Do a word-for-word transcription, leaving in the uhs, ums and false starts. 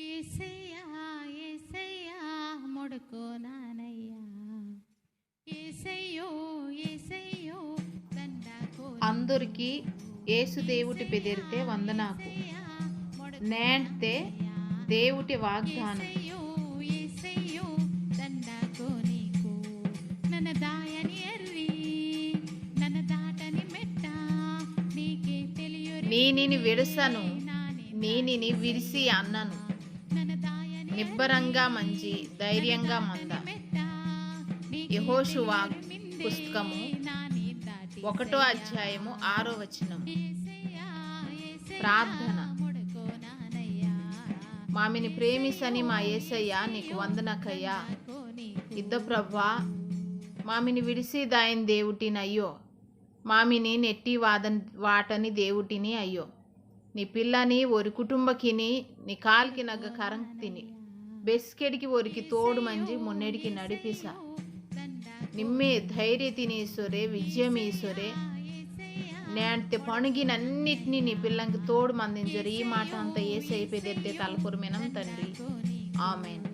ఏసయ్యా, ఏసయ్యా, మొడుకో నానయ్యా. ఏసయ్యో, ఏసయ్యో, దండాకో. అందరికీ యేసు దేవుటి పెదిరితే వందనాకు. నేంటే దేవుటి వాగ్దానం. ఏసయ్యో, ఏసయ్యో, దండాకో నీకు. నన్న దాయని ఎర్రి, నన్న దాటని మెట్ట, నీకే తెలియొరి. నీనిని విడసను, నాని నీనిని విడిసి అన్నను. నిబ్బరంగా మంజి, ధైర్యంగా మంద. యెహోషువ పుస్తకము, ఒకటో అధ్యాయము, ఆరో వచనం. ప్రార్థన. మామిని ప్రేమిసని మా యేసయ్యా, నీకు వందనకయ్యా. ఇద్ద ప్రభువా, మామిని విడిసి దాయని దేవుటినయ్యో, మామిని నెట్టి వాదన్-, వాటని దేవుటిని అయ్యో. నీ పిల్లని, ఓరి కుటుంబకిని, నీ కాల్కినగ్గ కరంక్తిని. బెస్కెడికి ఓరికి తోడు మంజి మున్నెడికి నడిపిస. నిమ్మే ధైర్యతిని ఈసొరే, విజయం ఈసొరే. నేంటే పణుగినన్నిటిని నీ పిల్లంకి తోడు మందింజొరే. ఈ మాట అంతా ఏసయ్య పెదిరితే తలకొరమినం తండ్రి. ఆమెన్.